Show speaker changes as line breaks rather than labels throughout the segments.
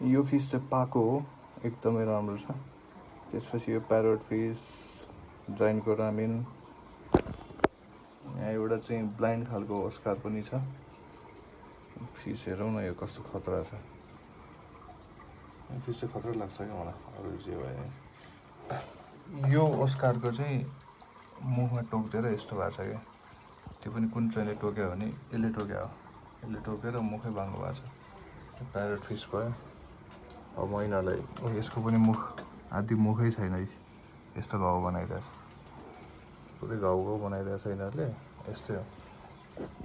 यो फिस चाहिँ पाको हो, एकदमै राम्रो छ। त्यसपछि यो प्यारोट फिस, जाइन्ट कोरामिन। यहाँ एउटा चाहिँ ब्लाइन्ड खालको ओस्कार पनि छ। फिस हेरौँ न यो कस्तो खतरा छ। फिस चाहिँ खतरा लाग्छ क्या मलाई, अरू जे भयो। यो ओस्कारको चाहिँ मुखमा टोक्देर यस्तो भएको छ क्या। त्यो पनि कुन चाहिँले टोक्यो भने यसले टोक्यो हो, यसले टोकेर मुखै भाङ्गो भएको छ। प्यारोट फिस भयो। अब म यिनीहरूलाई यसको पनि मुख आदि मुखै छैन है, यस्तो घाउ बनाइरहेछ, पुरै घाउ बनाइरहेछ यिनीहरूले। यस्तै हो।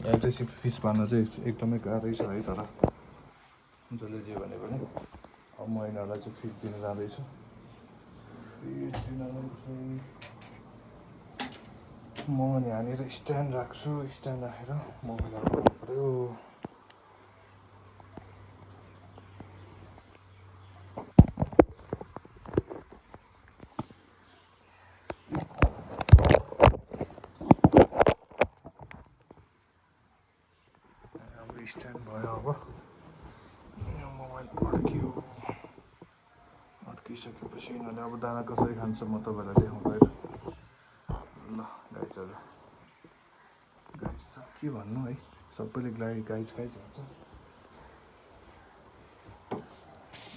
यहाँ चाहिँ फिस पार्न चाहिँ एकदमै गाह्रै छ है, तर जसले जे भने पनि। अब म यिनीहरूलाई चाहिँ फिड दिन जाँदैछु। फिड दिनलाई चाहिँ म यहाँनिर स्ट्यान्ड राख्छु। स्ट्यान्ड राखेर मोबाइलहरू गर्नु पऱ्यो। स्ट्यान्ड भयो। अब यो मोबाइल अड्कियो। अड्किसकेपछि यिनीहरूले अब दाना कसरी खान्छ म तपाईँलाई देखाउँछु है। ल गाइजहरू, गाइज त के भन्नु है, सबैले गाइज भन्छ।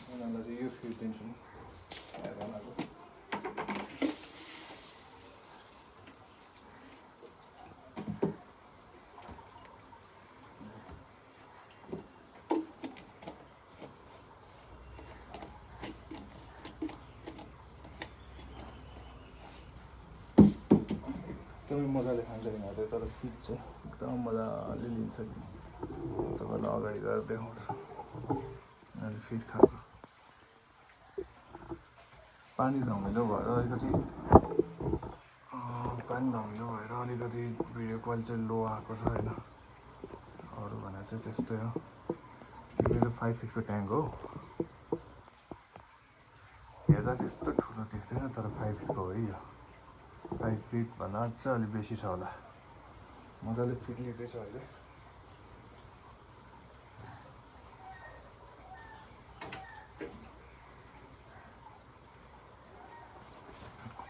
यिनीहरूलाई चाहिँ यो फिड दिन्छु नि दानाको। एकदमै मजाले खान्छ यिनीहरूले, तर फिड चाहिँ एकदम मजाले लिन्छ कि। तपाईँलाई अगाडि गएर देखाउँछु यिनीहरूले फिड खाएको। पानी धमिलो भएर अलिकति भिडियो क्वालिटी चाहिँ लो आएको छ होइन। अरू भने चाहिँ त्यस्तै हो। मेरो 5 फिटको ट्याङ्क हो, हेर्दा त्यस्तो ठुलो देख्दैन, तर 5 फिटको हो यो। 5 फिटभन्दा चाहिँ अलिक बेसी छ होला। मजाले फिट लिँदैछ अहिले।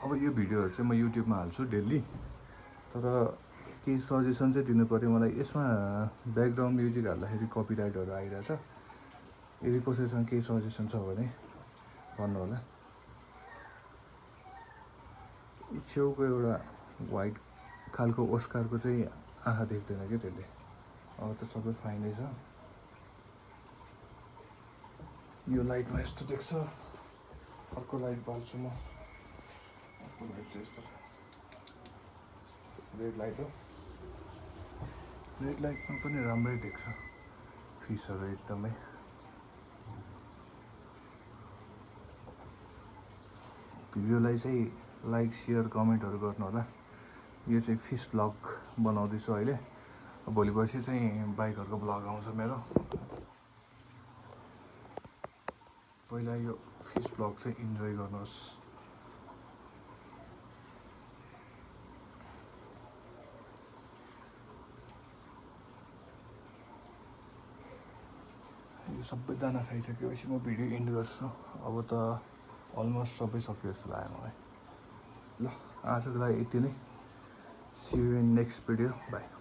अब यो भिडियोहरू चाहिँ म युट्युबमा हाल्छु डेली, तर केही सजेसन चाहिँ दिनु पऱ्यो मलाई। यसमा ब्याकग्राउन्ड म्युजिक हाल्दाखेरि कपिराइटहरू आइरहेछ। यदि कसैसँग केही सजेसन छ भने भन्नु होला। छेउको एउटा वाइट खालको ओस्कारको चाहिँ आँखा देख्दैन क्या त्यसले। अब त सबै फाइनै छ। यो लाइटमा यस्तो देख्छ। अर्को लाइट बाल्छु म। अर्को लाइट चाहिँ यस्तो छ, रेड लाइट हो। रेड लाइटमा पनि राम्रै देख्छ फिसहरू एकदमै। भिडियोलाई चाहिँ लाइक सेयर कमेन्टहरू गर्नु होला। यो चाहिँ फिस ब्लग बनाउँदैछु अहिले। भोलि पर्सि चाहिँ बाइकहरूको ब्लग आउँछ मेरो। पहिला यो फिस ब्लग चाहिँ इन्जोय गर्नुहोस्। यो सबै दाना खाइसकेपछि म भिडियो इन्ड गर्छु। अब त अलमोस्ट सबै सक्यो जस्तो लाग्यो मलाई। ल आजको लागि यति नै। See you in next video. By.